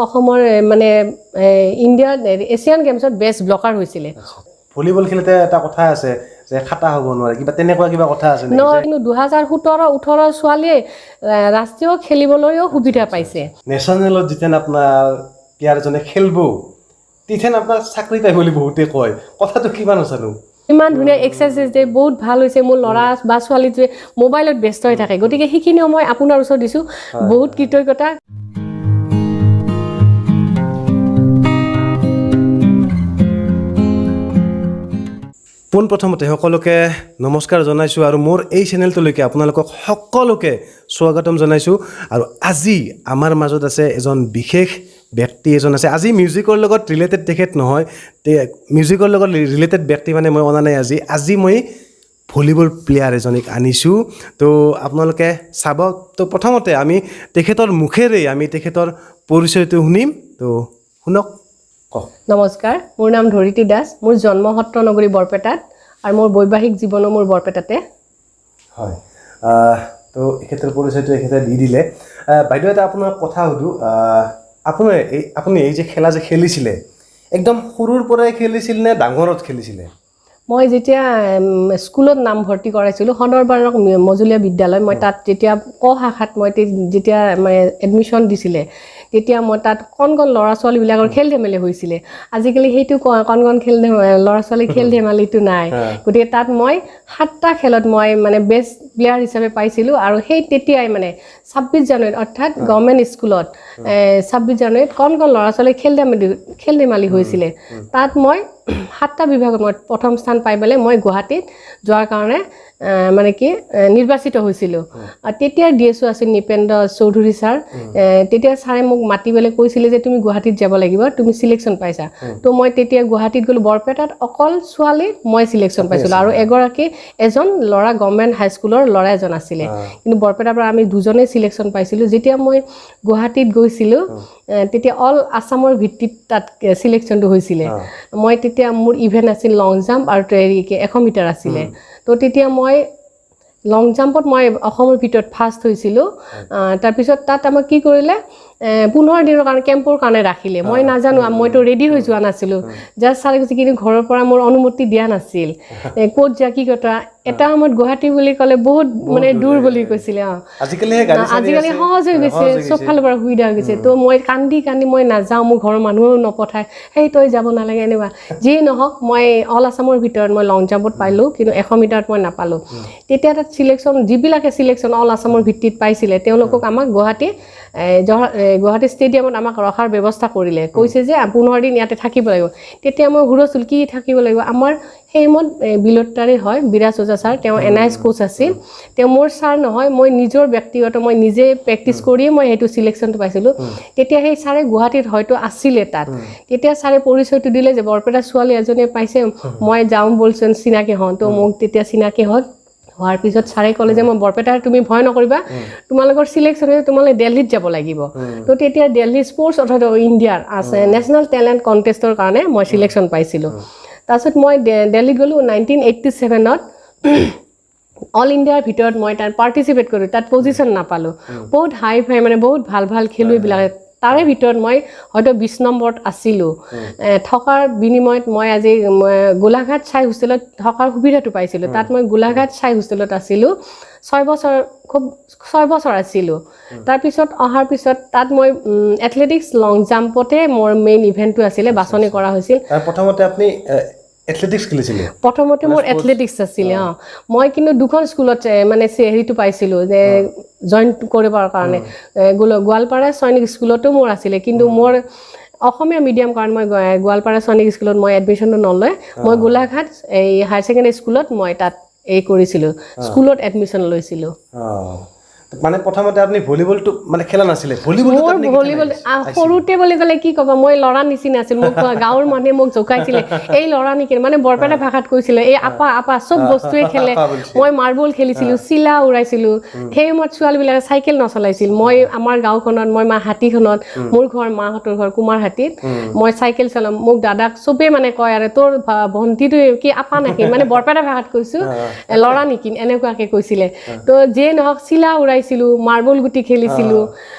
অসমৰ মানে ইণ্ডিয়াৰ এছিয়ান গেমছত বেষ্ট ব্লকাৰ হৈছিলে। ভলীবল খেলোতে এটা কথা আছে যে খাটা হ'ব নোৱাৰে, কিবা তেনেকুৱা কিবা কথা আছে নেকি? নহয়, কিন্তু 2017-18 ছোৱালীয়ে ৰাষ্ট্ৰীয় খেলিবলৈও সুবিধা পাইছে। নেশ্যনেলত যেতিয়া আপোনাৰ প্লেয়াৰজনে খেলব, তেতিয়া আপোনাৰ চাকৰি পাই বুলি বহুতে কয়, কথাটো কিমান সঁচানো? ইমান ধুনীয়া এক্সাৰচাইজ দিয়ে, বহুত ভাল হৈছে। মোৰ ল'ৰা বা ছোৱালীটোৱে মোবাইলত ব্যস্ত হৈ থাকে, গতিকে সেইখিনিও মই আপোনাৰ ওচৰত দিছোঁ, বহুত কৃতজ্ঞতা। পোনপ্ৰথমতে সকলোকে নমস্কাৰ জনাইছোঁ আৰু মোৰ এই চেনেলটোলৈকে আপোনালোকক সকলোকে স্বাগতম জনাইছোঁ। আৰু আজি আমাৰ মাজত আছে এজন বিশেষ ব্যক্তি এজন আছে। আজি মিউজিকৰ লগত ৰিলেটেড তেখেত নহয়, মিউজিকৰ লগত ৰিলেটেড ব্যক্তি মানে মই অনা নাই আজি। আজি মই ভলীবল প্লেয়াৰ এজনীক আনিছোঁ, তো আপোনালোকে চাব। তো প্ৰথমতে আমি তেখেতৰ মুখেৰেই আমি তেখেতৰ পৰিচয়টো শুনিম, তো শুনক, কওক। নমস্কাৰ, মোৰ নাম ধৰিত্ৰী দাস, মোৰ জন্ম সত্ৰ নগৰী বৰপেটাত আৰু মোৰ বৈবাহিক জীৱনো মোৰ বৰপেটাতে। হয়, তো এখেতৰ পৰিচয়টো এখেতে দি দিলে। বাইদেউ, এটা আপোনাক কথা সুধোঁ, আপোনাৰ এই আপুনি এই যে খেলা যে খেলিছিলে, একদম সৰুৰ পৰাই খেলিছিল নে ডাঙৰত খেলিছিলে? মই যেতিয়া স্কুলত নাম ভৰ্তি কৰাইছিলোঁ, সদৰবাৰক মজলীয়া বিদ্যালয়, মই তাত যেতিয়া ক শাখাত মই যেতিয়া মানে এডমিশ্যন দিছিলে, তেতিয়া মই তাত কণ কণ ল'ৰা ছোৱালীবিলাকৰ খেল ধেমালি হৈছিলে। আজিকালি সেইটো কণ কণ খেল ল'ৰা ছোৱালী খেল ধেমালিটো নাই। গতিকে তাত মই 7টা খেলত মই মানে বেষ্ট প্লেয়াৰ হিচাপে পাইছিলোঁ। আৰু সেই তেতিয়াই মানে 26 জানুৱাৰীত, অৰ্থাৎ গভৰ্ণমেণ্ট স্কুলত 26 জানুৱাৰীত কণ কণ ল'ৰা ছোৱালী খেল ধেমালি হৈছিলে। তাত মই 7টা বিভাগত মই প্ৰথম স্থান পাই পেলাই মই গুৱাহাটীত যোৱাৰ কাৰণে মানে কি নিৰ্বাচিত হৈছিলোঁ। তেতিয়া ডি এছ অ' আছিল নৃপেন্দ্ৰ চৌধুৰী ছাৰ। তেতিয়া ছাৰে মোক মাতি পেলাই কৈছিলে যে তুমি গুৱাহাটীত যাব লাগিব, তুমি চিলেকশ্যন পাইছা। তো মই তেতিয়া গুৱাহাটীত গ'লোঁ। বৰপেটাত অকল ছোৱালী মই চিলেকশ্যন পাইছিলোঁ আৰু এজন ল'ৰা গভৰ্ণমেণ্ট হাইস্কুলৰ ল'ৰা এজন আছিলে, কিন্তু বৰপেটাৰ পৰা আমি দুজনেই চিলেকশ্যন পাইছিলোঁ। যেতিয়া মই গুৱাহাটীত গৈছিলোঁ, তেতিয়া অল আছামৰ ভিত্তিত তাত চিলেকশ্যনটো হৈছিলে। মই তেতিয়া মোৰ ইভেণ্ট আছিল লং জাম্প আৰু হেৰি 100 মিটাৰ আছিলে। তো তেতিয়া মই লং জাম্পত মই অসমৰ ভিতৰত ফাৰ্ষ্ট হৈছিলোঁ। তাৰপিছত তাত আমাক কি কৰিলে, 15 দিনৰ কাৰণে কেম্পৰ কাৰণে ৰাখিলে। মই নাজানো, মইতো ৰেডি হৈ যোৱা নাছিলোঁ। জাষ্ট ছাৰে কৈছে, কিন্তু ঘৰৰ পৰা মোৰ অনুমতি দিয়া নাছিল, ক'ত যা কি কথা। এটা সময়ত গুৱাহাটী বুলি ক'লে বহুত মানে দূৰ বুলি কৈছিলে। অঁ, আজিকালি সহজ হৈ গৈছে, চব ফালৰ পৰা সুবিধা হৈ গৈছে। তো মই কান্দি কান্দি মই নাযাওঁ, মোৰ ঘৰৰ মানুহেও নপঠায়, সেই তই যাব নালাগে এনেকুৱা। যিয়ে নহওক, মই অল আছামৰ ভিতৰত মই লং জাম্পত পালোঁ, কিন্তু 100 মিটাৰত মই নাপালোঁ। তেতিয়া তাত চিলেকশ্যন, যিবিলাকে চিলেকশ্যন অল আছামৰ ভিত্তিত পাইছিলে, তেওঁলোকক আমাক গুৱাহাটী গুৱাহাটী ষ্টেডিয়ামত আমাক ৰখাৰ ব্যৱস্থা কৰিলে। কৈছে যে 15 দিন ইয়াতে থাকিব লাগিব। তেতিয়া মই হুৰচুল কি থাকিব লাগিব। আমাৰ সেই সময়ত বিলোত্তাৰে হয় বিৰাজ ওজা ছাৰ, তেওঁ এন I S Koch আছিল। তেওঁ মোৰ ছাৰ নহয়, মই নিজৰ ব্যক্তিগত মই নিজে প্ৰেক্টিচ কৰিয়ে মই সেইটো চিলেকশ্যনটো পাইছিলোঁ। তেতিয়া সেই ছাৰে গুৱাহাটীত হয়তো আছিলে তাত। তেতিয়া ছাৰে পৰিচয়টো দিলে যে বৰপেটা ছোৱালী এজনীয়ে পাইছে, মই যাওঁ বলচোন, চিনাকি হওঁ। তো মোক তেতিয়া চিনাকি হ'ল। হোৱাৰ পিছত ছাৰে ক'লে যে মই বৰপেটাৰ, তুমি ভয় নকৰিবা, তোমালোকৰ চিলেকশ্যন হৈছে, তোমালোকে দেলহিত যাব লাগিব। তো তেতিয়া দেলহি স্পৰ্টছ অথৰিটি অফ ইণ্ডিয়াৰ আছে নেশ্যনেল টেলেণ্ট কণ্টেষ্টৰ কাৰণে মই চিলেকশ্যন পাইছিলোঁ। তাৰপিছত মই দেলহিত গ'লোঁ 1987ত। অল ইণ্ডিয়াৰ ভিতৰত মই তাত পাৰ্টিচিপেট কৰিলোঁ, তাত পজিশ্যন নাপালোঁ। বহুত হাই ফাই মানে বহুত ভাল ভাল খেলুৱৈবিলাকে, তাৰে ভিতৰত মই হয়তো 20 নম্বৰত আছিলোঁ। থকাৰ বিনিময়ত মই আজি গোলাঘাট চাই হোষ্টেলত থকাৰ সুবিধাটো পাইছিলোঁ। তাত মই গোলাঘাট চাই হোষ্টেলত আছিলোঁ 6 বছৰ, খুব 6 বছৰ আছিলোঁ। তাৰপিছত অহাৰ পিছত তাত মই এথলেটিক্স লং জাম্পতে মোৰ মেইন ইভেণ্টটো আছিলে, বাছনি কৰা হৈছিল। প্ৰথমতে আপুনি এথলেটিক্স খেলিছিলে? প্ৰথমতে মোৰ এথলেটিক্স আছিলে। অঁ, মই কিন্তু দুখন স্কুলত মানে হেৰিটো পাইছিলোঁ যে জইন কৰিবৰ কাৰণে। গোৱালপাৰা সৈনিক স্কুলতো মোৰ আছিলে, কিন্তু মোৰ অসমীয়া মিডিয়াম কাৰণ মই গোৱালপাৰা সৈনিক স্কুলত মই এডমিশ্যনটো নলয়, মই গোলাঘাট এই হায়াৰ ছেকেণ্ডেৰী স্কুলত মই তাত এই কৰিছিলোঁ, স্কুলত এডমিশ্যন লৈছিলোঁ। মানে প্ৰথমতে আপুনি ভলীবলটো মানে খেলা নাছিলে? মোৰ ভলীবল সৰুতে বুলি ক'লে কি ক'ব, মই ল'ৰা নিচিনা আছিল। মোক গাঁৱৰ মানুহে মোক জোকাইছিলে, এই ল'ৰা নেকি, মানে বৰপেটা ভাষাত কৈছিলে, এই আপা আপা চব বস্তুৱে খেলে। মই মাৰ্বল খেলিছিলোঁ, চিলা উৰাইছিলোঁ। সেই সময়ত ছোৱালীবিলাকে চাইকেল নচলাইছিল। মই আমাৰ গাঁওখনত, মই মা হাতীখনত, মোৰ ঘৰ মাহঁতৰ ঘৰ কুমাৰহাটীত, মই চাইকেল চলাম। মোক দাদাক চবেই মানে কয়, আৰু তোৰ ভণ্টিটোৱে কি আপা নেকি, মানে বৰপেটা ভাষাত কৈছোঁ, ল'ৰা নেকি, এনেকুৱাকৈ কৈছিলে। তো যিয়ে নহওক, চিলা উৰাইছিলোঁ। বনাইছিলোঁ, মাৰ্বল গুটি খেলিছিলোঁ,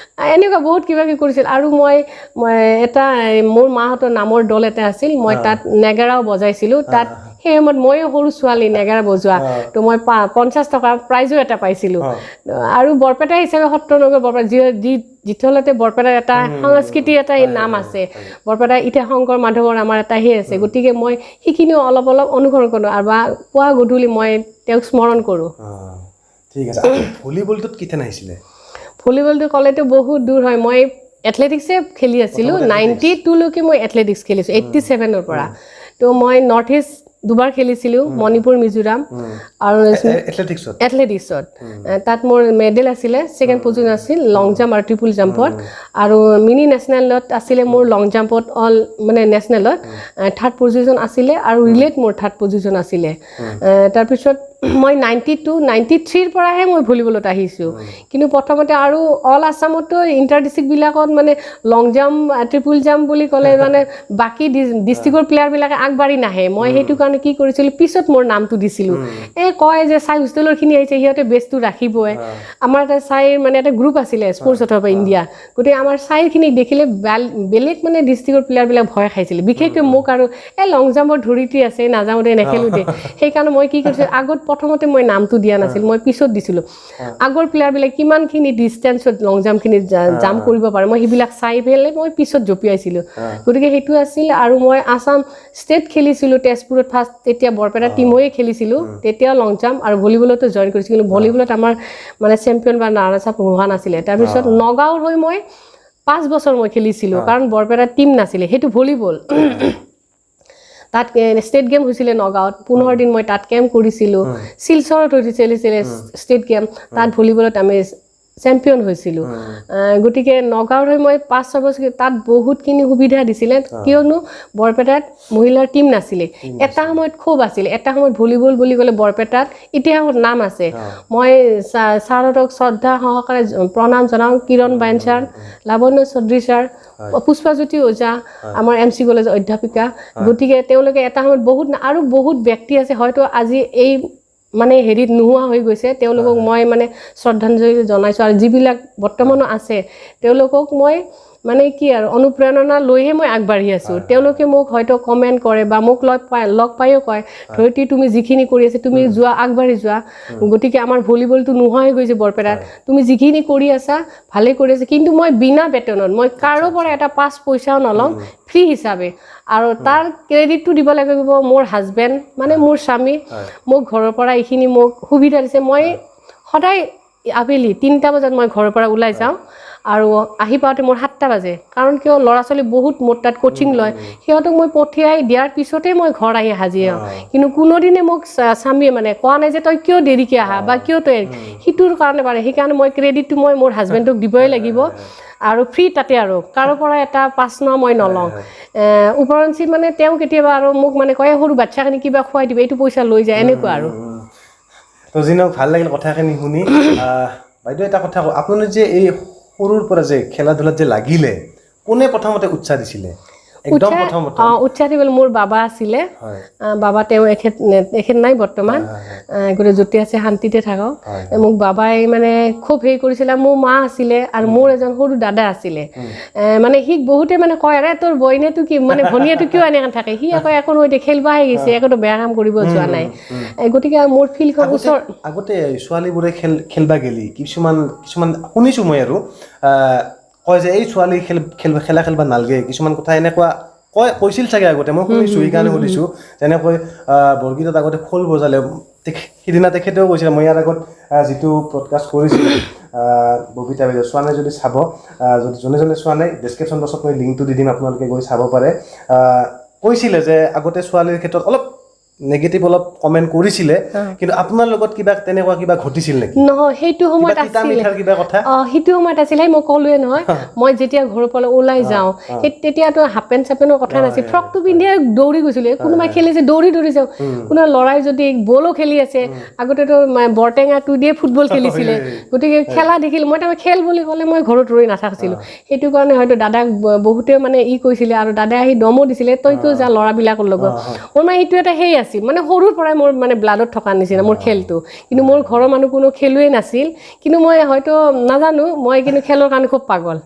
এনেকুৱা বহুত কিবা কিবি কৰিছিল। আৰু মই মই এটা মোৰ মাহঁতৰ নামৰ দল এটা আছিল, মই তাত নেগেৰাও বজাইছিলোঁ। তাত সেই সময়ত ময়ো সৰু ছোৱালী নেগেৰা বজোৱা, তো মই 50 টকা প্ৰাইজো এটা পাইছিলোঁ। আৰু বৰপেটা হিচাপে সত্ৰনগৰ বৰপেটা যি যিথলতে বৰপেটাৰ এটা সংস্কৃতিৰ এটা নাম আছে, বৰপেটা এতিয়া শংকৰ মাধৱৰ আমাৰ এটা সেই আছে, গতিকে মই সেইখিনিও অলপ অলপ অনুসৰণ কৰোঁ আৰু বা পুৱা গধূলি মই তেওঁক স্মৰণ কৰোঁ। ঠিক আছে। ভলীবলটোত কেতিয়া আহিছিলে? ভলীবলটো ক'লেতো বহুত দূৰ হয়। মই এথলেটিক্সে খেলি আছিলোঁ, 92লৈকে মই এথলেটিক্স খেলিছোঁ, 87ৰ পৰা। তো মই নৰ্থ ইষ্ট দুবাৰ খেলিছিলোঁ, মণিপুৰ, মিজোৰাম আৰু এথলেটিক্সত। তাত মোৰ মেডেল আছিলে, ছেকেণ্ড পজিশ্যন আছিল লং জাম্প আৰু ট্ৰিপুল জাম্পত, আৰু মিনি নেশ্যনেলত আছিলে মোৰ লং জাম্পত অল মানে নেশ্যনেলত থাৰ্ড পজিশ্যন আছিলে, আৰু ৰিলেত মোৰ থাৰ্ড পজিশ্যন আছিলে। তাৰপিছত মই 92 93ৰ পৰাহে মই ভলীবলত আহিছোঁ। কিন্তু প্ৰথমতে আৰু অল আছামতো ইণ্টাৰ ডিষ্ট্ৰিক্টবিলাকত মানে লং জাম্প ট্ৰিপুল জাম্প বুলি ক'লে মানে বাকী ডিষ্ট্ৰিক্টৰ প্লেয়াৰবিলাকে আগবাঢ়ি নাহে। মই সেইটো কাৰণে কি কৰিছিলোঁ, পিছত মোৰ নামটো দিছিলোঁ। এই কয় যে চাই হোষ্টেলৰখিনি আহিছে, সিহঁতে বেচটো ৰাখিবই। আমাৰ এটা চাইৰ মানে এটা গ্ৰুপ আছিলে স্পৰ্টছ অথৰিটি অফ ইণ্ডিয়া, গতিকে আমাৰ চাইৰখিনিক দেখিলে বেলেগ মানে ডিষ্ট্ৰিক্টৰ প্লেয়াৰবিলাক ভয় খাইছিলে, বিশেষকৈ মোক। আৰু এই লং জাম্পৰ ধৰিটি আছে, নাযাওঁ দে, নেখেলোঁ দে। সেইকাৰণে মই কি কৰিছিলোঁ, আগত প্ৰথমতে মই নামটো দিয়া নাছিল, মই পিছত দিছিলোঁ। আগৰ প্লেয়াৰবিলাক কিমানখিনি ডিষ্টেঞ্চত লং জাম্পখিনি জাম্প কৰিব পাৰে, মই সেইবিলাক চাই পেলাই মই পিছত জঁপিয়াইছিলোঁ। গতিকে সেইটো আছিল। আৰু মই আছাম ষ্টেট খেলিছিলোঁ তেজপুৰত ফাৰ্ষ্ট, তেতিয়া বৰপেটা টীম হৈয়ে খেলিছিলোঁ, তেতিয়াও লং জাম্প আৰু ভলীবলতো জইন কৰিছিলোঁ। কিন্তু ভলীবলত আমাৰ মানে চেম্পিয়ন বা ৰানাৰ্ছ আপ হোৱা নাছিলে। তাৰপিছত নগাঁৱৰ হৈ মই 5 বছৰ মই খেলিছিলোঁ, কাৰণ বৰপেটাৰ টীম নাছিলে, সেইটো ভলীবল। তাত ষ্টেট গেম হৈছিলে নগাঁৱত, 15 দিন মই তাত কেম্প কৰিছিলোঁ। শিলচৰত হৈছিলে ষ্টেট গেম, তাত ভলীবলত আমি চেম্পিয়ন হৈছিলোঁ। গতিকে নগাঁৱৰ হৈ মই 5-6 বছৰ তাত বহুতখিনি সুবিধা দিছিলে, কিয়নো বৰপেটাত মহিলাৰ টীম নাছিলে। এটা সময়ত খুব আছিলে, এটা সময়ত ভলীবল বুলি ক'লে বৰপেটাত ইতিহাসত নাম আছে। মই ছাৰহঁতক শ্ৰদ্ধা সহকাৰে প্ৰণাম জনাওঁ, কিৰণ বাইন ছাৰ, লাৱণ্য চৌধুৰী ছাৰ, পুষ্পাজ্যোতি ওজা, আমাৰ এম চি কলেজৰ অধ্যাপিকা। গতিকে তেওঁলোকে এটা সময়ত বহুত, আৰু বহুত ব্যক্তি আছে হয়তো আজি এই মানে হেৰিত নোহোৱা হৈ গৈছে, তেওঁলোকক মই মানে শ্ৰদ্ধাঞ্জলি জনাইছোঁ। আৰু যিবিলাক বৰ্তমানো আছে তেওঁলোকক মই মানে কি আৰু অনুপ্ৰেৰণা লৈহে মই আগবাঢ়ি আছোঁ। তেওঁলোকে মোক হয়তো কমেণ্ট কৰে বা মোক লগ পায়ো কয়, ধৰিত্ৰী তুমি যিখিনি কৰি আছা তুমি যোৱা, আগবাঢ়ি যোৱা। গতিকে আমাৰ ভলীবলটো নোহোৱা হৈ গৈছে বৰপেটাত, তুমি যিখিনি কৰি আছা ভালেই কৰি আছা। কিন্তু মই বিনা বেতনত, মই কাৰো পৰা এটা 5 পইচাও নলওঁ, ফ্ৰী হিচাপে। আৰু তাৰ ক্ৰেডিটটো দিব লাগিব মোৰ হাজবেণ্ড, মানে মোৰ স্বামী, মোক ঘৰৰ পৰা এইখিনি মোক সুবিধা দিছে। মই সদায় আবেলি 3টা বজাত মই ঘৰৰ পৰা ওলাই যাওঁ আৰু আহি পাওঁতে মোৰ 7টা বাজে। কাৰণ কিয়, ল'ৰা ছোৱালী বহুত মোৰ তাত কোচিং লয়, সিহঁতক মই পঠিয়াই দিয়াৰ পিছতে মই ঘৰ আহি হাজিৰ হওঁ। কিন্তু কোনোদিনে মোক স্বামীয়ে মানে কোৱা নাই যে তই কিয় দেৰিকৈ আহা বা কিয় তই সিটোৰ কাৰণে পাৰে। সেইকাৰণে মই ক্ৰেডিটটো মই মোৰ হাজবেণ্ডক দিবই লাগিব। আৰু ফ্ৰী তাতে আৰু কাৰো পৰা এটা 5 ন মই নলওঁ। উপৰঞ্চি মানে তেওঁ কেতিয়াবা আৰু মোক মানে কয়, সৰু বাচ্ছাখিনি কিবা খুৱাই দিব, এইটো পইচা লৈ যায়, এনেকুৱা আৰু। তো যি নহওক ভাল লাগিল কথাখিনি শুনি। বাইদেউ এটা কথা কওঁ, আপুনি যে এই সৰুৰ পৰা যে খেলা ধূলাত যে লাগিলে, কোনে প্ৰথমতে উৎসাহ দিছিলে? একদম প্ৰথমতে উৎসাহ দিবলৈ মোৰ বাবা আছিলে। বাবা তেওঁ এখেত নাই বৰ্তমান, গতিকে য'তে আছে শান্তিতে থাকক। মোক বাবাই মানে খুব হেৰি কৰিছিলে। মোৰ মা আছিলে আৰু মোৰ এজন সৰু দাদা আছিলে। মানে সি বহুতে মানে কয়, আৰে তোৰ বইনেটো কি মানে ভনীয়েটো কিয় এনেকৈ থাকে, সি আকৌ একো নহয় দে, খেলিবহে গৈছে, একোতো বেয়া কাম কৰিব যোৱা নাই। গতিকে মোৰ ফিল্ডখন ওচৰ। আগতে ছোৱালীবোৰে খেলবা গেলি কিছুমান কিছুমান শুনিছোঁ মই আৰু কয় যে এই ছোৱালী খেলা খেলবা নালগে, কিছুমান কথা এনেকুৱা কৈছিল চাগে আগতে, মই শুনিছোঁ, সেইকাৰণে সুধিছোঁ। যেনেকৈ বৰগীতত আগতে খোল বজালে, সিদিনা তেখেতেও কৈছিলে, মই ইয়াৰ আগত যিটো পডকাষ্ট কৰিছিলোঁ ববিতা বাইদেউ, চোৱা নাই যদি চাব, যদি যোনে যোনে চোৱা নাই ডেছক্ৰিপশ্যন বক্সত মই লিংকটো দি দিম, আপোনালোকে গৈ চাব পাৰে। কৈছিলে যে আগতে ছোৱালীৰ ক্ষেত্ৰত অলপ নেগেটিভ অলপ কমেণ্ট কৰিছিলে, কিন্তু আপোনাৰ লগত কিবা তেনেকুৱা কিবা ঘটিছিল নেকি? নহয়, সেইটো সময়ত আছিল কিবা কথা। সেইটো সময়ত আছিলে, মই ক'লোৱে নহয়, মই যেতিয়া ঘৰৰ পৰা ওলাই যাওঁ সেই তেতিয়াতো হাফ পেণ্ট চাপেণ্টৰ কথা নাছিল, ফ্ৰকটো পিন্ধিয়ে দৌৰি গৈছিলোঁ। কোনোবাই খেলিছে দৌৰি দৌৰি যাওঁ, কোনোবা ল'ৰাই যদি বলো খেলি আছে, আগতেতো বৰটেঙাটো দিয়ে ফুটবল খেলিছিলে, গতিকে খেলা দেখিলে মই তাৰমানে খেল বুলি ক'লে মই ঘৰত ৰৈ নাথাকিছিলোঁ। সেইটো কাৰণে হয়তো দাদাক বহুতে মানে ই কৈছিলে আৰু দাদাই আহি দমো দিছিলে, তই কিয় যা ল'ৰাবিলাকৰ লগত। মোৰ মানে সেইটো এটা সেই আছিল, মানে সৰুৰ পৰাই মোৰ মানে ব্লাডত থকা নিচিনা মোৰ খেলটো। কিন্তু মোৰ ঘৰৰ মানুহ কোনো খেলুৱৈ নাছিল, কিন্তু মই হয়তো নাজানো, মই কিন্তু খেলৰ কাৰণে খুব পাগল।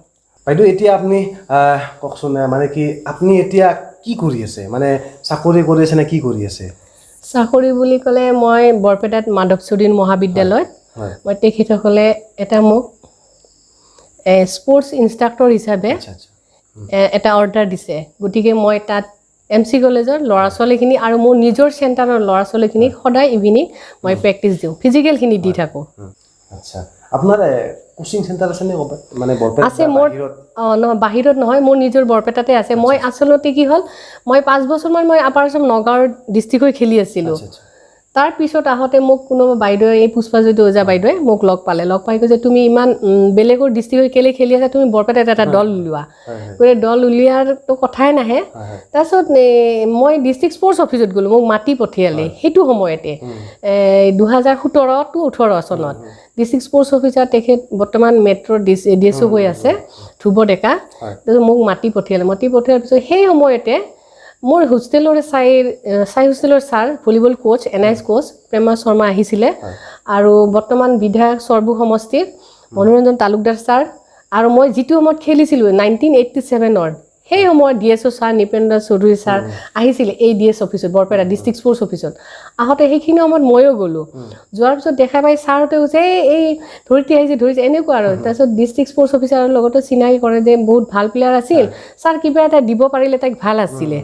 বাইদেউ, এতিয়া আপুনি কওকচোন, মানে কি আপুনি এতিয়া কি কৰি আছে, মানে চাকৰি কৰি আছে নে কি কৰি আছে? চাকৰি বুলি ক'লে মই বৰপেটাত মাধৱ চৌধুৰী মহাবিদ্যালয়ত মই তেখেতসকলে এটা মোক স্পৰ্টছ ইনষ্ট্ৰাক্টৰ হিচাপে আচ্ছা আচ্ছা এটা অৰ্ডাৰ দিছে। গতিকে মই তাত এম চি কলেজৰ ল'ৰা ছোৱালীখিনি আৰু মোৰ নিজৰ চেণ্টাৰৰ ল'ৰা ছোৱালীখিনিক সদায় ইভিনিং মই প্ৰেক্টিচ দিওঁ, ফিজিকেলখিনি দি থাকোঁ। আচ্ছা, আপোনাৰ কোচিং চেণ্টাৰ আছে নে ক'ৰবাত, মানে বৰপেটা আছে মোৰ। বাহিৰত? অঁ, নহয়, বাহিৰত নহয়, মোৰ নিজৰ বৰপেটাতে আছে। মই আচলতে কি হ'ল, মই 5 বছৰমান মই আপাৰ আছাম নগাঁৱৰ ডিষ্ট্ৰিক্ট হৈ খেলি আছিলোঁ। আচ্ছা আচ্ছা তাৰপিছত আহোঁতে মোক কোনোবা বাইদেৱে, এই পুষ্পাজ্যোতি ওজা বাইদেৱে মোক লগ পালে। লগ পাই কৈছে, তুমি ইমান বেলেগৰ ডিষ্ট্ৰিক্ট হৈ কেলৈ খেলি আছা, তুমি বৰপেটাত এটা দল উলিওৱা। হয় হয় গতিকে দল উলিওৱাৰতো কথাই নাহে। হয় হয় তাৰপিছত মই ডিষ্ট্ৰিক্ট স্পৰ্টছ অফিচত গ'লোঁ, মোক মাতি পঠিয়ালে সেইটো সময়তে, 2017 টু 18 চনত। ডিষ্ট্ৰিক্ট স্পৰ্টছ অফিচাৰ তেখেত বৰ্তমান মেট্ৰ' ডি এছ অ' হৈ আছে, ধ্ৰুৱ ডেকা। তাৰপিছত মোক মাতি পঠিয়ালে। মাতি পঠিওৱাৰ পিছত সেই সময়তে মোৰ হোষ্টেলৰে চাই হোষ্টেলৰ sir, volleyball coach, NIS coach Prema Sharma আহিছিলে, আৰু বৰ্তমান বিধায়ক সৰভোগ সমষ্টিৰ মনোৰঞ্জন তালুকদাৰ ছাৰ, আৰু মই যিটো সময়ত খেলিছিলোঁ 1987ৰ, সেই সময়ত ডি এছ অ' ছাৰ নৃপেন্দ্ৰ চৌধুৰী ছাৰ আহিছিলে এই ডি এছ অফিচত, বৰপেটা ডিষ্ট্ৰিক্ট স্পৰ্টছ অফিচত। আহোঁতে সেইখিনি সময়ত ময়ো গ'লোঁ। যোৱাৰ পিছত দেখা পাই ছাৰহঁতে কৈছে, এই ধৰিত্ৰী আহিছে, ধৰিছে, এনেকুৱা আৰু। তাৰপিছত ডিষ্ট্ৰিক্ট স্পৰ্টছ অফিচাৰৰ লগতো চিনাকি কৰে যে বহুত ভাল প্লেয়াৰ আছিল ছাৰ, কিবা এটা দিব পাৰিলে তাইক ভাল আছিলে।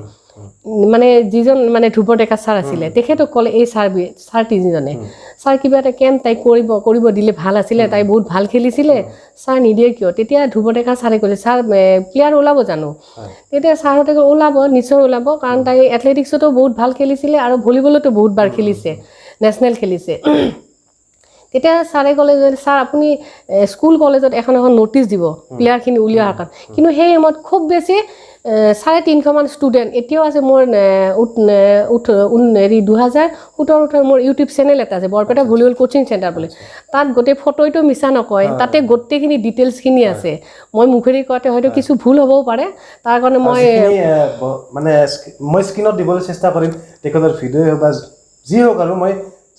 মানে যিজন মানে ধ্ৰুৱ ডেকা ছাৰ আছিলে, তেখেতক ক'লে এই ছাৰ ছাৰ তিনিজনে, ছাৰ কিবা এটা কেম্প তাইক কৰিব দিলে ভাল আছিলে, তাই বহুত ভাল খেলিছিলে, ছাৰ নিদিয়ে কিয়? তেতিয়া ধ্ৰুৱ ডেকা ছাৰে ক'লে, ছাৰ প্লেয়াৰ ওলাব জানো? তেতিয়া ছাৰহঁতে ক'লে, ওলাব, নিশ্চয় ওলাব, কাৰণ তাই এথলেটিক্সতো বহুত ভাল খেলিছিলে আৰু ভলীবলতো বহুত বাৰ খেলিছে, নেশ্যনেল খেলিছে। তেতিয়া ছাৰে ক'লে যে ছাৰ আপুনি স্কুল কলেজত এখন এখন ন'টিছ দিব প্লেয়াৰখিনি উলিওৱাৰ কাৰণে। কিন্তু সেই সময়ত খুব বেছি 350মান ষ্টুডেণ্ট এতিয়াও আছে মোৰ, হেৰি 2017-18 মোৰ ইউটিউব চেনেল এটা আছে, বৰপেটা ভলীবল কোচিং চেণ্টাৰ বুলি। তাত গোটেই ফটোইটো মিছা নকয়, তাতে গোটেইখিনি ডিটেইলছখিনি আছে। মই মুখেৰে কোৱাতে হয়তো কিছু ভুল হ'বও পাৰে, তাৰ কাৰণে মই যিখিনি, মানে মই স্ক্ৰীণত দিবলৈ চেষ্টা কৰিম, তেখেতৰ ভিডিঅ' হওক বা যি হওক, আৰু মই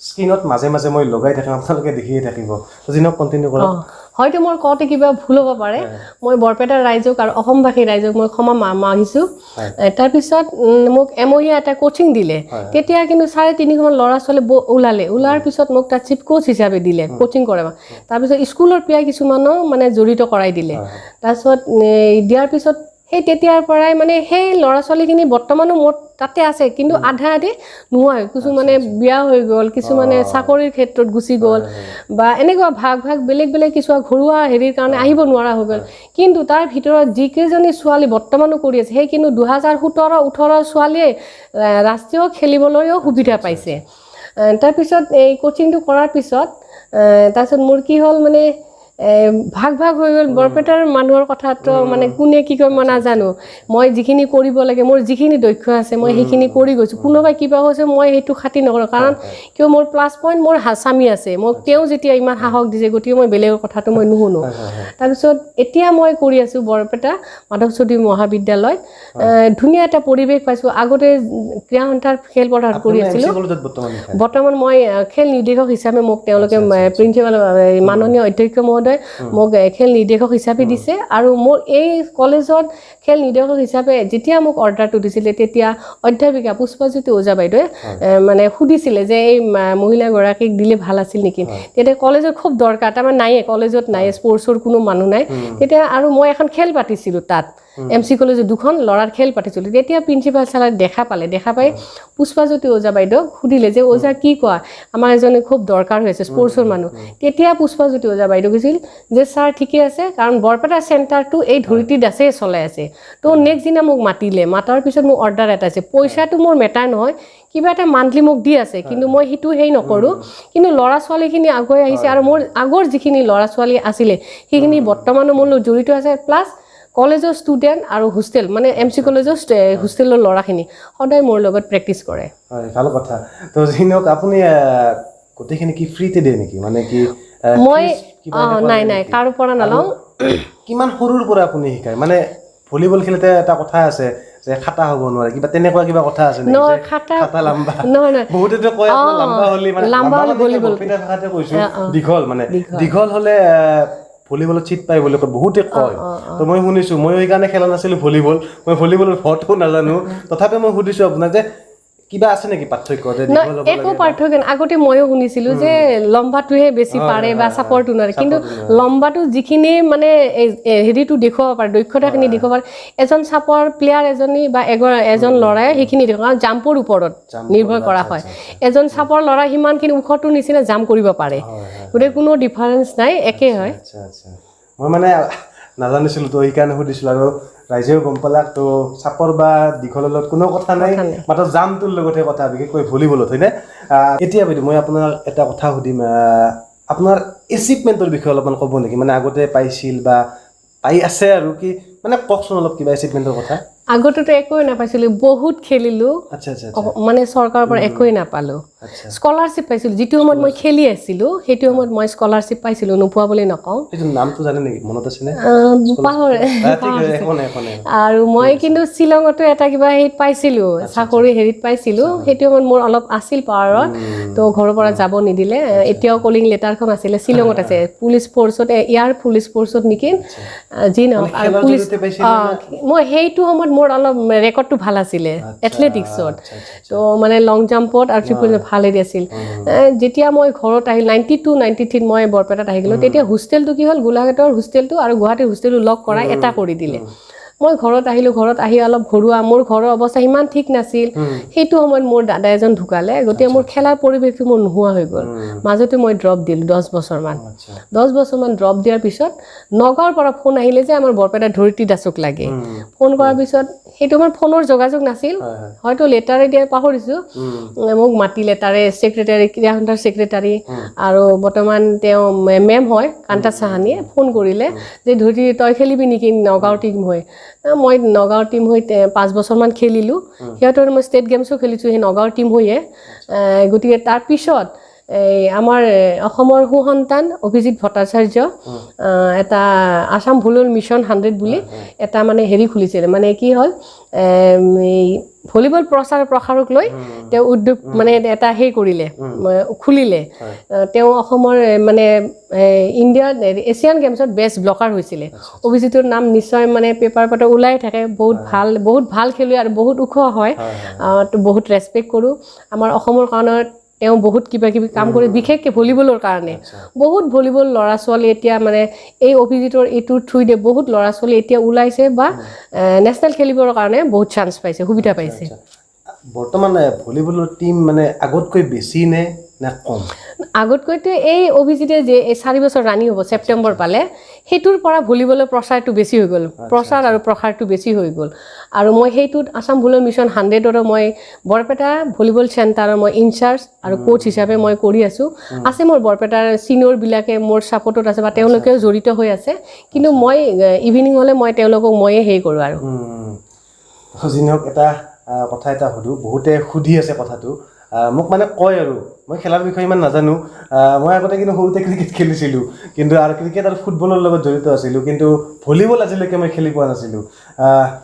স্ক্ৰীণত মাজে মাজে মই লগাই থাকিম, আপোনালোকে দেখিয়ে থাকিব। তো যি নহওক, কণ্টিনিউ কৰক। অঁ, হয়তো মোৰ কওঁতে কিবা ভুল হ'ব পাৰে, মই বৰপেটাৰ ৰাইজক আৰু অসমবাসী ৰাইজক মই ক্ষমা মাগিছোঁ। তাৰপিছত মোক এমহীয়া এটা কোচিং দিলে। তেতিয়া কিন্তু 350মান ল'ৰা ছোৱালী ওলালে। ওলোৱাৰ পিছত মোক তাত চিফ কোচ হিচাপে দিলে কোচিং কৰাব। তাৰপিছত স্কুলৰ প্লেয়াৰ কিছুমানো মানে জড়িত কৰাই দিলে। তাৰপিছত দিয়াৰ পিছত সেই তেতিয়াৰ পৰাই মানে সেই ল'ৰা ছোৱালীখিনি বৰ্তমানো মোৰ তাতে আছে, কিন্তু আধা আধি নোহোৱা হৈ, কিছুমানে বিয়া হৈ গ'ল, কিছুমানে চাকৰিৰ ক্ষেত্ৰত গুচি গ'ল, বা এনেকুৱা ভাগ ভাগ বেলেগ বেলেগ কিছু ঘৰুৱা হেৰিৰ কাৰণে আহিব নোৱাৰা হৈ গ'ল। কিন্তু তাৰ ভিতৰত যিকেইজনী ছোৱালী বৰ্তমানো কৰি আছে, সেই কিন্তু 2017-18 ছোৱালীয়ে ৰাষ্ট্ৰীয় খেলিবলৈও সুবিধা পাইছে। তাৰপিছত এই কোচিংটো কৰাৰ পিছত, তাৰপিছত মোৰ কি হ'ল, মানে ভাগ ভাগ হৈ গ'ল। বৰপেটাৰ মানুহৰ কথাটো মানে কোনে কি কয় মই নাজানো। মই যিখিনি কৰিব লাগে, মোৰ যিখিনি দক্ষ আছে মই সেইখিনি কৰি গৈছোঁ। কোনোবাই কিবা কৈছে মই সেইটো খাতি নকৰোঁ, কাৰণ কিয় মোৰ প্লাছ পইণ্ট মোৰ স্বামী আছে, মোক তেওঁ যেতিয়া ইমান সাহস দিছে, গতিকে মই বেলেগৰ কথাটো মই নুশুনো। তাৰপিছত এতিয়া মই কৰি আছোঁ বৰপেটা মাধৱ চৌধুৰী মহাবিদ্যালয়ত। ধুনীয়া এটা পৰিৱেশ পাইছোঁ। আগতে ক্ৰীড়া সন্থাৰ খেলপথাৰত কৰি আপুনি এম চি আছিলোঁ। কলেজত বৰ্তমান শিকায়? বৰ্তমান মই খেল নিৰ্দেশক হিচাপে মোক তেওঁলোকে প্ৰিন্সিপাল, মাননীয় অধ্যক্ষ মহোদয় মোক খেল নিৰ্দেশক হিচাপে দিছে। আৰু মোৰ এই কলেজত খেল নিৰ্দেশক হিচাপে যেতিয়া মোক অৰ্ডাৰটো দিছিলে, তেতিয়া অধ্যাপিকা পুষ্পাজ্যোতি ওজা বাইদেৱে মানে সুধিছিলে যে এই মহিলাগৰাকীক দিলে ভাল আছিল নেকি। তেতিয়া কলেজত খুব দৰকাৰ, তাৰমানে নায়ে, কলেজত নাই, স্পৰ্টছৰ কোনো মানুহ নাই। তেতিয়া আৰু মই এখন খেল পাতিছিলোঁ তাত এম চি কলেজত, দুখন ল'ৰাৰ খেল পাতিছিলোঁ। তেতিয়া প্ৰিন্সিপাল ছাৰে দেখা পালে, দেখা পাই পুষ্পাজ্যোতি ওজা বাইদেউক সুধিলে যে ওজা কি কোৱা, আমাৰ এজনী খুব দৰকাৰ হৈ আছে স্পৰ্টছৰ মানুহ। তেতিয়া পুষ্পাজ্যোতি ওজা বাইদেউ কৈছিল যে ছাৰ ঠিকে আছে, কাৰণ বৰপেটা চেণ্টাৰটো এই ধৰিত্ৰী দাসে চলাই আছে। তো নেক্সট দিনা মোক মাতিলে, মাতাৰ পিছত মোক অৰ্ডাৰ এটা আছে, পইচাটো মোৰ মেটাৰ নহয়, কিবা এটা মান্থলি মোক দি আছে, কিন্তু মই সেইটো হেৰি নকৰোঁ, কিন্তু ল'ৰা ছোৱালীখিনি আগুৱাই আহিছে আৰু মোৰ আগৰ যিখিনি ল'ৰা ছোৱালী আছিলে সেইখিনি বৰ্তমানো মোৰ লগত জড়িত আছে, প্লাছ কলেজৰ ষ্টুডেণ্ট আৰু হোষ্টেল, মানে এম চি কলেজৰ হোষ্টেলৰ ল'ৰাখিনি সদায় মোৰ লগত প্ৰেক্টিচ কৰে। হয়, ভাল কথা। তো যি নহওক, আপুনি গোটেইখিনি কি ফ্ৰীতে দিয়ে নেকি, মানে কি মই fees কিবা অঁ, এনেকুৱা নাই দিয়ে নাই, নেকি? কাৰো পৰা নলওঁ। কিমান সৰুৰ পৰা আপুনি শিকায়? মানে ভলীবল খেলোতে এটা কথা আছে, যে খাটা হ'ব নোৱাৰে, কিবা তেনেকুৱা কিবা কথা আছে নেকি? নহয়, যে খাটা খাটা লাম্বা নহয় নহয় বহুতেতো কয় আপোনাৰ লাম্বা হ'লে মানে লাম্বা লাম্বা হ'লে মানে কি, ভলীবল। বৰপেটীয়া ভাষাতে কৈছো, দীঘল, মানে দীঘল হ'লে ভলীবলত চিট পায় বুলি কয়, বহুতে কয়। তো মই শুনিছোঁ, মই সেইকাৰণে খেলা নাছিলোঁ ভলীবল, মই ভলীবলৰ ভৰটো নাজানো। তথাপি মই সুধিছোঁ আপোনাক যে কিবা আছে নেকি পাৰ্থক্য যে নহয়, দীঘল হ'ব একো লাগে? পাৰ্থক্য নাই। আগতে ময়ো শুনিছিলোঁ যে লম্বাটোহে বেছি পাৰে বা চাপৰটো নোৱাৰে, কিন্তু লম্বাটো যিখিনি মানে হেৰিটো দেখুৱাব পাৰে, দক্ষতাখিনি দেখুৱাব পাৰে, এজন চাপৰ প্লেয়াৰ এজনী বা এজন ল'ৰাই সেইখিনি দেখুৱাব, কাৰণ জাম্পৰ ওপৰত জাম্পৰ, নিৰ্ভৰ কৰা হয়। এজন চাপৰ ল'ৰা সিমানখিনি ওখটোৰ নিচিনা জাম্প কৰিব পাৰে, হয় হয় গতিকে কোনো ডিফাৰেঞ্চ নাই, একেই হয়। আচ্ছা আচ্ছা, মই মানে নাজানিছিলোঁ, তো সেইকাৰণে সুধিছিলোঁ আৰু ৰাইজেও গম পালাক। তো চাপৰ বা দীঘলৰ লগত কোনো কথা নাই, কথা নাই। মাত্ৰ জামটোৰ লগতহে কথা, বিশেষকৈ ভলীবলত, হয়নে? এতিয়া বাইদেউ মই আপোনাক এটা কথা সুধিম, আপোনাৰ এচিভমেণ্টৰ বিষয়ে অলপমান ক'ব নেকি? মানে আগতে পাইছিল বা পাই আছে আৰু কি, মানে কওকচোন অলপ কিবা এচিভমেণ্টৰ কথা। আগতেতো একোৱে নাপাইছিলোঁ, বহুত খেলিলোঁ, আচ্ছা আচ্ছা আচ্ছা মানে চৰকাৰৰ পৰা একোৱেই নাপালোঁ। স্কলাৰশ্বিপ পাইছিলোঁ, যিটো সময়ত মই খেলি আছিলোঁ সেইটো সময়ত মই স্কলাৰশ্বিপ পাইছিলোঁ, নোপোৱা বুলি নকওঁ। সেইটো নামটো জানে নেকি, মনত আছেনে? পাহৰে ঠিক আছে, একো নাই, একো নাই। আৰু মই কিন্তু শ্বিলঙতো এটা কিবা হেৰিত পাইছিলোঁ, চাকৰি হেৰিত পাইছিলোঁ, সেইটো সময়ত মোৰ অলপ আছিল পাৱাৰত, তো ঘৰৰ পৰা যাব নিদিলে। এতিয়াও কলিং লেটাৰখন আছিলে, শ্বিলঙত আছে, পুলিচ ফ'ৰ্চত, ইয়াৰ পুলিচ ফ'ৰ্চত নেকি, যি নহওক। আৰু খেলৰ পুলিচ জৰিয়তে পাইছিলে? মই সেইটো সময়ত মোৰ অলপ ৰেকৰ্ডটো ভাল আছিলে এথলেটিক্সত, আচ্ছা আচ্ছা তো মানে লং জাম্পত আৰু ট্ৰিপল জাম্প ভাল হেৰি আছিল। যেতিয়া মই ঘৰত আহিল 92 93ত মই বৰপেটাত আহি গ'লোঁ, তেতিয়া হোষ্টেলটো কি হ'ল, গোলাঘাটৰ হোষ্টেলটো আৰু গুৱাহাটীৰ হোষ্টেলটো লগ কৰাই এটা কৰি দিলে। মই ঘৰত আহিলোঁ, ঘৰত আহি অলপ ঘৰুৱা মোৰ ঘৰৰ অৱস্থা সিমান ঠিক নাছিল। সেইটো সময়ত মোৰ দাদা এজন ঢুকালে, গতিকে মোৰ খেলাৰ পৰিৱেশটো মোৰ নোহোৱা হৈ গ'ল। মাজতে মই ড্ৰপ দিলোঁ 10 বছৰমান। 10 বছৰমান ড্ৰপ দিয়াৰ পিছত নগাঁৱৰ পৰা ফোন আহিলে যে আমাৰ বৰপেটা ধৰিত্ৰী দাসক লাগে। ফোন কৰাৰ পিছত সেইটো সময়ত ফোনৰ যোগাযোগ নাছিল, হয় হয় হয়তো লেটাৰে দিয়া পাহৰিছোঁ, মোক মাতিলে তাৰে ছেক্ৰেটাৰী, ক্ৰীড়া সন্থাৰ ছেক্ৰেটাৰী আৰু বৰ্তমান তেওঁ মেম হয় কান্তা চাহানীয়ে ফোন কৰিলে যে ধৰিত্ৰী তই খেলিবি নেকি নগাঁৱৰ টীম হৈ। মই নগাঁৱৰ টীম হৈ 5 বছৰমান খেলিলোঁ, সিহঁতৰ মই ষ্টেট গেমছো খেলিছোঁ সেই নগাঁৱৰ টীম হৈয়ে। গতিকে তাৰপিছত এই আমাৰ অসমৰ সুসন্তান অভিজিত ভট্টাচাৰ্য এটা আছাম ভলীবল মিছন 100 বুলি এটা মানে হেৰি খুলিছিলে, মানে কি হ'ল এই ভলীবল প্ৰচাৰ প্ৰসাৰক লৈ তেওঁ উদ্যোগ মানে এটা হেৰি কৰিলে, খুলিলে। তেওঁ অসমৰ মানে ইণ্ডিয়ান এছিয়ান গেমছত বেষ্ট ব্লকাৰ হৈছিলে। অভিজিতৰ নাম নিশ্চয় মানে পেপাৰ পাতৰ ওলাই থাকে, বহুত ভাল, বহুত ভাল খেলুৱৈ আৰু বহুত ওখ হয়, তো বহুত ৰেচপেক্ট কৰোঁ। আমাৰ অসমৰ কাৰণে তেওঁ বহুত কিবা কিবি কাম কৰে, বিশেষকৈ ভলীবলৰ কাৰণে। বহুত ভলীবল ল'ৰা ছোৱালী এতিয়া মানে এই অভিজিতৰ এইটোৰ থ্ৰুইদে বহুত ল'ৰা ছোৱালী এতিয়া ওলাইছে বা নেশ্যনেল খেলিবৰ কাৰণে বহুত চান্স পাইছে, সুবিধা পাইছে। বৰ্তমান ভলীবলৰ টীম মানে আগতকৈ বেছি নে নে কম? আগতকৈতো এই অভিজিতে যে এই 4 বছৰ ৰানিং হ'ব ছেপ্টেম্বৰ পালে, সেইটোৰ পৰা ভলীবলৰ প্ৰচাৰটো বেছি হৈ গ'ল, প্ৰচাৰ আৰু প্ৰসাৰটো বেছি হৈ গ'ল। আৰু মই সেইটোত আছাম ভলীবল মিছন 100ৰো মই বৰপেটা ভলীবল চেণ্টাৰৰ মই ইনচাৰ্জ আৰু কোচ হিচাপে মই কৰি আছোঁ। আছে মোৰ বৰপেটাৰ ছিনিয়ৰবিলাকে মোৰ ছাপৰ্টত আছে বা তেওঁলোকেও জড়িত হৈ আছে, কিন্তু মই ইভিনিং হ'লে মই তেওঁলোকক ময়ে হেৰি কৰোঁ আৰু। যি নহওক এটা কথা এটা সুধোঁ, বহুতে সুধি আছে কথাটো, মোক মানে কয় আৰু মই খেলাৰ বিষয়ে ইমান নাজানো। মই আগতে কিন্তু সৰুতে ক্ৰিকেট খেলিছিলোঁ, কিন্তু আৰু ক্ৰিকেট আৰু ফুটবলৰ লগত জড়িত আছিলোঁ, কিন্তু ভলীবল আজিলৈকে মই খেলি পোৱা নাছিলোঁ।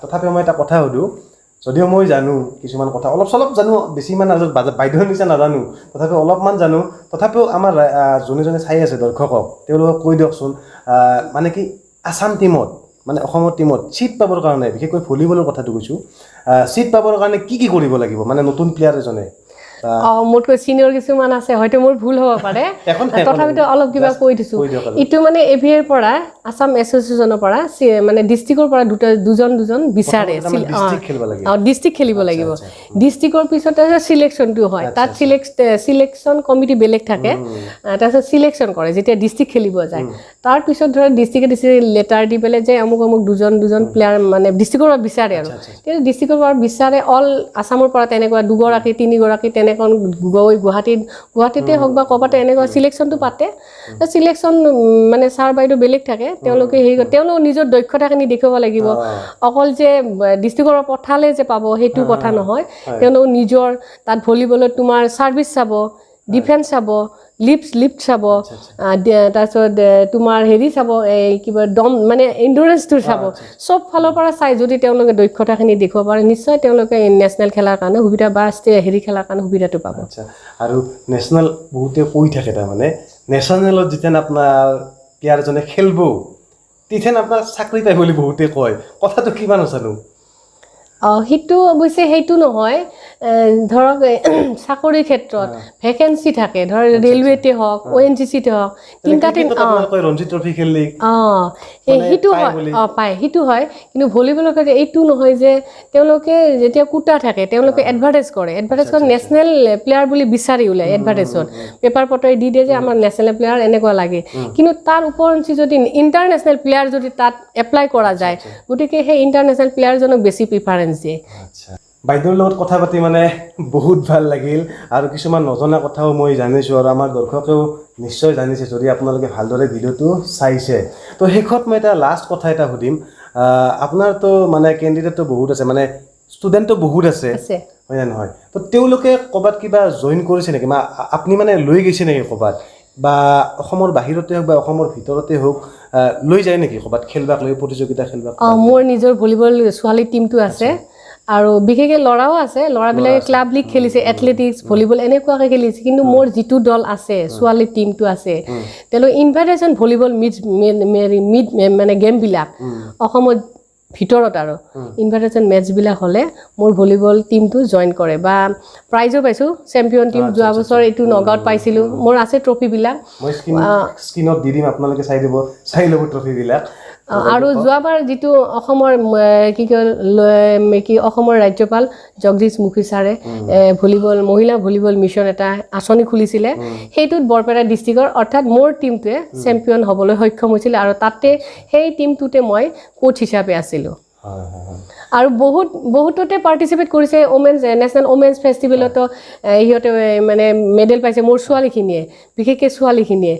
তথাপিও মই এটা কথা সুধোঁ, যদিও মই জানো কিছুমান কথা, অলপ চলপ জানো, বেছি ইমান নাজানো, বাইদেউৰ নিচিনা নাজানো, তথাপিও অলপমান জানো। তথাপিও আমাৰ যোনে যোনে চাই আছে দৰ্শকক, তেওঁলোকক কৈ দিয়কচোন, মানে কি আছাম টীমত মানে অসমৰ টীমত ছিট পাবৰ কাৰণে, বিশেষকৈ ভলীবলৰ কথাটো কৈছোঁ, ছিট পাবৰ কাৰণে কি কি কৰিব লাগিব মানে নতুন প্লেয়াৰ এজনে? মোতকৈ চিনিয়ৰ কিছুমান আছে, হয়তো মোৰ ভুল হ'ব পাৰে, একো নাই, একো নাই। তথাপিতো অলপ কিবা Just কৈ দিছোঁ। কৈ দিয়ক আৰু। ইটো মানে এ ভি এৰ পৰা, আছাম এছ'চিয়েশ্যনৰ পৰা মানে ডিষ্ট্ৰিক্টৰ পৰা দুজন দুজন বিচাৰে। প্ৰথমতে আমাৰ ডিষ্ট্ৰিক্ট খেলিব লাগে। ডিষ্ট্ৰিক্ট খেলিব লাগিব। ডিষ্ট্ৰিক্টৰ পিছত তাৰপিছত চিলেকশ্যনটো হয়, তাত চিলেকশ্যন কমিটি বেলেগ থাকে, তাৰপিছত চিলেকশ্যন কৰে যেতিয়া ডিষ্ট্ৰিক্ট খেলিব যায়। তাৰপিছত ধৰক ডিষ্ট্ৰিক্টে ডিষ্ট্ৰিক্ট লেটাৰ দি পেলাই যে অমুক অমুক দুজন দুজন প্লেয়াৰ মানে ডিষ্ট্ৰিক্টৰ পৰা বিচাৰে আৰু। তেতিয়া ডিষ্ট্ৰিক্টৰ পৰা বিচাৰে অল আছামৰ পৰা তেনেকুৱা দুগৰাকী তিনিগৰাকী তেনেকুৱা গৈ গুৱাহাটীতে হওক বা ক'ৰবাতে এনেকুৱা চিলেকশ্যনটো পাতে। চিলেকশ্যন মানে ছাৰ বাইদেউ বেলেগ থাকে, তেওঁলোকে হেৰি কৰে, তেওঁলোক নিজৰ দক্ষতাখিনি দেখুৱাব লাগিব। অকল যে ডিষ্ট্ৰিক্টৰ পৰা পঠালে যে পাব সেইটো কথা নহয়, তেওঁলোক নিজৰ তাত ভলীবলত তোমাৰ ছাৰ্ভিচ চাব, ডিফেন্স চাব, লিফ্ট চাব, তাৰপিছত তোমাৰ হেৰি চাব, এই কিবা দম মানে এণ্ডুৰেঞ্চটো চাব। চব ফালৰ পৰা চাই যদি তেওঁলোকে দক্ষতাখিনি দেখুৱাব পাৰে, নিশ্চয় তেওঁলোকে নেশ্যনেল খেলাৰ কাৰণে সুবিধা বা হেৰি খেলাৰ কাৰণে সুবিধাটো পাব। আচ্ছা, আৰু নেশ্যনেল বহুতে কৈ থাকে, তাৰমানে নেশ্যনেলত যেতিয়া আপোনাৰ প্লেয়াৰজনে খেলব তেতিয়া আপোনাৰ চাকৰি পায় বুলি বহুতে কয়, কথাটো কিমান সঁচানো? সেইটো অৱশ্যে সেইটো নহয়। ধৰক চাকৰিৰ ক্ষেত্ৰত ভেকেঞ্চি থাকে, ধৰক ৰেলৱেতে হওক, অ'এনজিচিতে হওক, তিনিটা তিন ক্ৰিকেটত আপোনালোকে ৰঞ্জি ট্ৰফি খেললি এই মানে সেইটো পায় হয়। বুলি। পায়, সেইটো হয়। কিন্তু ভলীবলৰ ক্ষেত্ৰত এইটো নহয় যে তেওঁলোকে যেতিয়া কোটা থাকে, তেওঁলোকে এডভাৰটাইজ কৰে, এডভাৰটাইজ কৰে, নেশ্যনেল প্লেয়াৰ বুলি বিচাৰি ওলায়, এডভাৰটাইজত পেপাৰ পত্ৰই দি দিয়ে যে আমাৰ নেশ্যনেল প্লেয়াৰ এনেকুৱা লাগে। কিন্তু তাৰ উপৰঞ্চি যদি ইণ্টাৰনেশ্যনেল প্লেয়াৰ যদি তাত এপ্লাই কৰা যায়, গতিকে সেই ইণ্টাৰনেশ্যনেল প্লেয়াৰজনক বেছি প্ৰিফাৰেঞ্চ দিয়ে। আচ্ছা, বাইদেউৰ লগত কথা পাতি মানে বহুত ভাল লাগিল আৰু কিছুমান নজনা কথাও মই জানিছোঁ আৰু আমাৰ দৰ্শকেও নিশ্চয় জানিছে যদি আপোনালোকে ভালদৰে ভিডিঅ'টো চাইছে। তো শেষত মই এটা লাষ্ট কথা এটা সুধিম। আপোনাৰতো মানে কেণ্ডিডেটটো বহুত আছে, মানে ষ্টুডেণ্টটো বহুত আছে, আছে। হয় নে নহয়? তো তেওঁলোকে ক'ৰবাত কিবা জইন কৰিছে নেকি, বা আপুনি মানে লৈ গৈছে নেকি ক'ৰবাত, বা অসমৰ বাহিৰতে হওক বা অসমৰ ভিতৰতে হওক, লৈ যায় নেকি ক'ৰবাত খেলবাক লৈ, প্ৰতিযোগিতা খেলবাক? মোৰ নিজৰ ভলীবল ছোৱালী টীমটো আছে আৰু বিশেষকৈ ল'ৰাও আছে। ল'ৰাবিলাকে ক্লাব লীগ খেলিছে, এথলেটিক্স, ভলীবল এনেকুৱাকৈ খেলিছে। কিন্তু মোৰ যিটো দল আছে, ছোৱালী টীমটো আছে, তেওঁলোক ইনভাইটেশ্যন ভলীবল মিড মিড মানে গেমবিলাক অসমত ভিতৰত আৰু ইনভাইটেশ্যন মেটচবিলাক হ'লে মোৰ ভলীবল টীমটো জইন কৰে বা প্ৰাইজো পাইছোঁ, চেম্পিয়ন টীম যোৱা বছৰ এইটো নগাঁৱত পাইছিলোঁ। মোৰ আছে ট্ৰফিবিলাক। মই স্ক্ৰীণত দি দিম, আপোনালোকে চাই দিব, চাই ল'ব ট্ৰফিবিলাক। আৰু যোৱাবাৰ যিটো অসমৰ কি কয় কি অসমৰ ৰাজ্যপাল জগদীশ মুখী ছাৰে ভলীবল, মহিলা ভলীবল মিছন এটা আঁচনি খুলিছিলে, সেইটোত বৰপেটা ডিষ্ট্ৰিক্টৰ অৰ্থাৎ মোৰ টীমটোৱে চেম্পিয়ন হ'বলৈ সক্ষম হৈছিলে আৰু তাতে সেই টীমটোতে মই কোচ হিচাপে আছিলোঁ। হয় হয় হয় আৰু বহুততে পাৰ্টিচিপেট কৰিছে। নেশ্যনেল ওমেন্স ফেষ্টিভেলতো সিহঁতে মানে মেডেল পাইছে, মোৰ ছোৱালীখিনিয়ে, বিশেষকৈ ছোৱালীখিনিয়ে।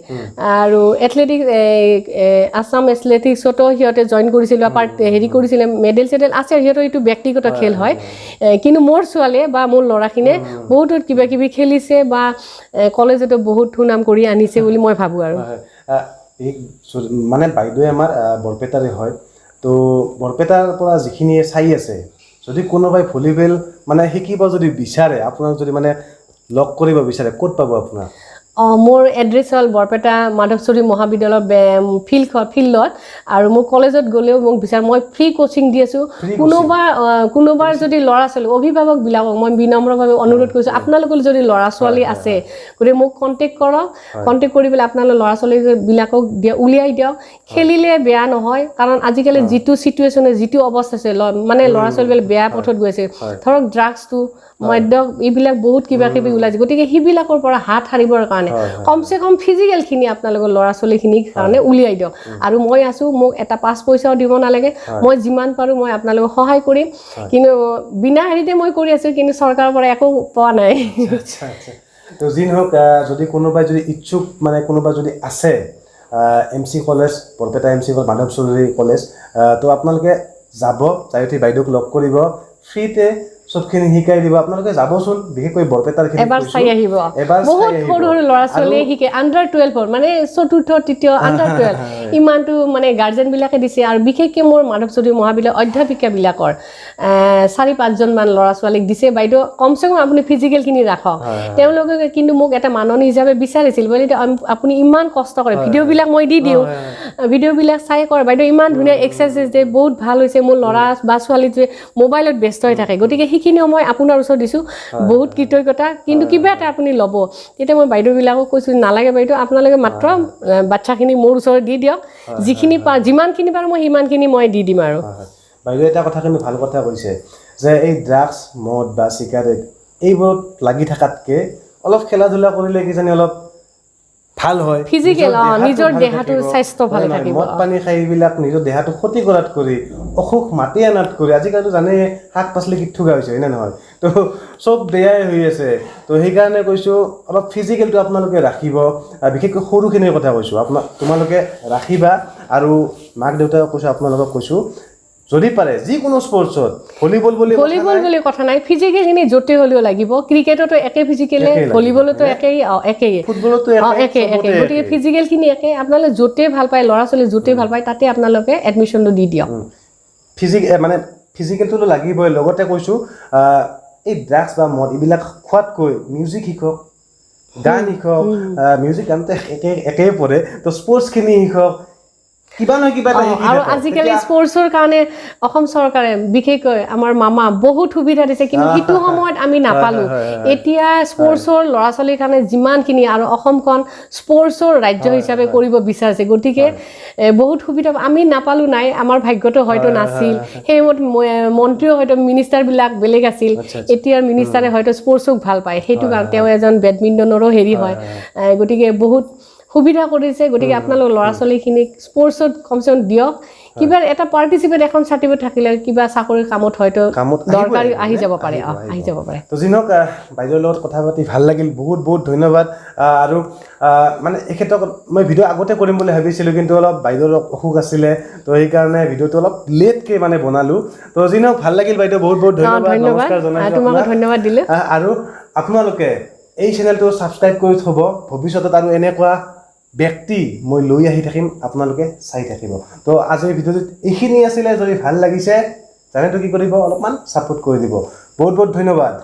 আৰু এথলেটিক্স, আছাম এথলেটিক্সতো সিহঁতে জইন কৰিছিল বা হেৰি কৰিছিলে, মেডেল চেডেল আছে সিহঁতৰ। এইটো ব্যক্তিগত খেল হয়, কিন্তু মোৰ ছোৱালীয়ে বা মোৰ ল'ৰাখিনিয়ে বহুতত কিবা কিবি খেলিছে বা কলেজতো বহুত সুনাম কৰি আনিছে বুলি মই ভাবোঁ আৰু। হয় হয় এই মানে বাইদেৱে আমাৰ বৰপেটাৰে হয়, তো বৰপেটাৰ পৰা যিখিনিয়ে চাই আছে, যদি কোনোবাই ভলীবল মানে শিকিব যদি বিচাৰে, আপোনাক যদি মানে লগ কৰিব বিচাৰে, ক'ত পাব আপোনাক? মোৰ এড্ৰেছ হ'ল বৰপেটা মাধৱ চৌধুৰী মহাবিদ্যালয়ৰ ফিল্ডত আৰু মোৰ কলেজত গ'লেও মোক বিচাৰ, মই ফ্ৰী কোচিং দি আছোঁ। Free? কোনোবাৰ যদি ল'ৰা ছোৱালী, অভিভাৱকবিলাকক মই বিনম্ৰভাৱে অনুৰোধ কৰিছোঁ, আপোনালোকৰ যদি ল'ৰা ছোৱালী আছে, গতিকে মোক কণ্টেক্ট কৰক। কণ্টেক্ট কৰি পেলাই আপোনালোকৰ ল'ৰা ছোৱালীবিলাকক উলিয়াই দিয়ক। খেলিলে বেয়া নহয়, কাৰণ আজিকালি যিটো চিটুৱেশ্যনে, যিটো অৱস্থা আছে, মানে ল'ৰা ছোৱালীবিলাক বেয়া পথত গৈ আছে। ধৰক ড্ৰাগছটো, মদ্য, এইবিলাক বহুত কিবা কিবি ওলাইছে। গতিকে সেইবিলাকৰ পৰা হাত সাৰিবৰ কাৰণে হয়, হয়। কমচে কম ফিজিকেলখিনি আপোনালোকৰ ল'ৰা ছোৱালীখিনিৰ কাৰণে উলিয়াই দিয়ক। আৰু মই আছোঁ, মোক এটা 5 পইচাও দিব নালাগে। মই যিমান পাৰোঁ মই আপোনালোকক সহায় কৰিম। কিন্তু বিনা হেৰিতে মই কৰি আছোঁ, কিন্তু চৰকাৰৰ পৰা একো পোৱা নাই। আচ্ছা, তো যি নহওক, যদি কোনোবাই যদি ইচ্ছুক, মানে কোনোবা যদি আছে, M C college, Barpeta M C college, Madhav Choudhury college, তো আপোনালোকে যাব, যাই উঠি বাইদেউক লগ কৰিব, ফ্ৰীতে চবখিনি শিকাই দিব। আপোনালোকে যাবচোন, বিশেষকৈ বৰপেটাৰখিনি এবাৰ কৈছোঁ। চাই আহিব। এবাৰ চাই বহুত আহিব। সৰু সৰু ল'ৰা ছোৱালীয়ে শিকে, আণ্ডাৰ 12ৰ, মানে চতুৰ্থ, তৃতীয়, আণ্ডাৰ 12 ইমানটো মানে গাৰ্জেনবিলাকে দিছে। আৰু বিশেষকৈ মোৰ মাধৱ চৌধুৰী মহাবিদ্যালয়ৰ অধ্যাপিকাবিলাকৰ 4-5জনমান ল'ৰা ছোৱালীক দিছে, বাইদেউ কমচে কম আপুনি ফিজিকেলখিনি ৰাখক। তেওঁলোকে কিন্তু মোক এটা মাননি হিচাপে বিচাৰিছিল বুলি, এতিয়া আপুনি ইমান কষ্ট কৰে, ভিডিঅ'বিলাক মই দি দিওঁ, ভিডিঅ'বিলাক চাই কৰে, বাইদেউ ইমান ধুনীয়া এক্সাৰচাইজ দিয়ে, বহুত ভাল হৈছে, মোৰ ল'ৰা বা ছোৱালীটোৱে মোবাইলত ব্যস্ত হৈ থাকে, গতিকে সেইখিনি সময় আপোনাৰ ওচৰত দিছোঁ, বহুত কৃতজ্ঞতা, কিন্তু কিবা এটা আপুনি ল'ব। তেতিয়া মই বাইদেউবিলাকক কৈছোঁ, নালাগে বাইদেউ, আপোনালোকে মাত্ৰ বাচ্ছাখিনি মোৰ ওচৰত দি দিয়ক, যিখিনি যিমানখিনি পাৰোঁ মই সিমানখিনি মই দি দিম আৰু। হয় হয় বাইদেউ এটা কথা কিন্তু ভাল কথা কৈছে যে এই ড্ৰাগছ, মদ বা চিগাৰেট এইবোৰত লাগি থকাতকৈ অলপ খেলা ধূলা কৰিলে কিজানি অলপ ভাল হয়। Physical, নিজৰ ভালে দেহাটো থাকিব। স্বাস্থ্য ভালে হয় নহয়? থাকিব, মদ পানী খাই এইবিলাক নিজৰ দেহাটো ক্ষতি কৰাত কৰি, অসুখ মাতি আনাত কৰি, আজিকালিতো জানেই শাক পাচলি কীট হৈছে, হয় নে নহয়? তো চব বেয়াই হৈ আছে। তো সেইকাৰণে কৈছোঁ অলপ ফিজিকেলটো আপোনালোকে ৰাখিব, বিশেষকৈ সৰুখিনিৰ কথা কৈছোঁ, তোমালোকে ৰাখিবা। আৰু মাক দেউতাকক কৈছোঁ, আপোনালোকক কৈছোঁ, যদি পাৰে যিকোনো স্পৰ্টছত, ভলীবল বুলি কথা ভলীবল নাই, বুলি কথা নাই, ফিজিকেলখিনি য'তে হ'লেও লাগিব। ক্ৰিকেটতো একে ফিজিকেলে, একেই লাগিব, ভলীবলতো একেই, একেই। ফুটবলতো একে একে, একে। চবতে গতিকে একে। ফিজিকেলখিনি একে। আপোনালোকে য'তে ভাল পায়, ল'ৰা ছোৱালী য'তে ভাল পায় তাতে আপোনালোকে এডমিশ্যনটো দি দিয়ক। মানে ফিজিকেলটোতো লাগিবই, লগতে কৈছোঁ এই ড্ৰাগছ বা মদ এইবিলাক খোৱাতকৈ মিউজিক শিকক, গান শিকক। মিউজিক গানটো একে একেই পৰে, তো স্পৰ্টছখিনি শিকক, কিবা নহয় কিবা এটা শিকি আৰু থাকক। আজিকালি স্পৰ্টছৰ কাৰণে অসম চৰকাৰে, বিশেষকৈ আমাৰ মামা বহুত সুবিধা দিছে, কিন্তু সেইটো সময়ত আমি নাপালোঁ। হয়, হয়, হয়। এতিয়া স্পৰ্টছৰ ল'ৰা ছোৱালীৰ কাৰণে যিমানখিনি, আৰু অসমখন স্পৰ্টছৰ ৰাজ্য হিচাপে কৰিব বিচাৰিছে, গতিকে বহুত সুবিধা আমি নাপালোঁ। নাই, আমাৰ ভাগ্যটো হয়তো নাছিল। সেই সময়ত মন্ত্ৰীও হয়তো মিনিষ্টাৰবিলাক বেলেগ আছিল। এতিয়াৰ মিনিষ্টাৰে হয়তো স্পৰ্টছক ভাল পায়, সেইটো কাৰণে তেওঁ এজন বেডমিণ্টনৰো হেৰি হয়, গতিকে বহুত সুবিধা কৰিছে। গতিকে আপোনালোক ল'ৰা ছোৱালীখিনিক স্পৰ্টছত কমচে কম দিয়ক। কিবা এটা পাৰ্টিচিপেট, এখন চাৰ্টিফিকেট থাকিলে কিবা চাকৰিৰ কামত হয়তো কামত আহিবই, দৰকাৰী মানে আহি যাব পাৰে। আহিব, আহি যাব পাৰে। তো যি নহওক, বাইদেউৰ লগত কথা পাতি ভাল লাগিল, বহুত বহুত ধন্যবাদ। আৰু মানে এই ক্ষেত্ৰত মই ভিডিঅ' আগতে কৰিম বুলি ভাবিছিলোঁ, কিন্তু অলপ বাইদেউৰ অসুখ আছিলে, তো সেইকাৰণে ভিডিঅ'টো অলপ লেটকৈ মানে বনালোঁ। তো যি নহওক, ভাল লাগিল বাইদেউ, বহুত বহুত ধন্যবাদ। ধন্যবাদ। নমস্কাৰ জনাইছোঁ তোমাকো আপোনাক। ধন্যবাদ দিলোঁ। আৰু আপোনালোকে এই চেনেলটো ছাবস্ক্ৰাইব কৰি থ'ব, ভৱিষ্যতত আৰু এনেকুৱা ব্যক্তি মই লৈ আহি থাকিম, আপোনালোকে চাই থাকিব। তো আজিৰ ভিডিঅ'টোত এইখিনি আছিলে। যদি ভাল লাগিছে জানেতো কি কৰিব, অলপমান ছাপোৰ্ট কৰি দিব। বহুত বহুত ধন্যবাদ।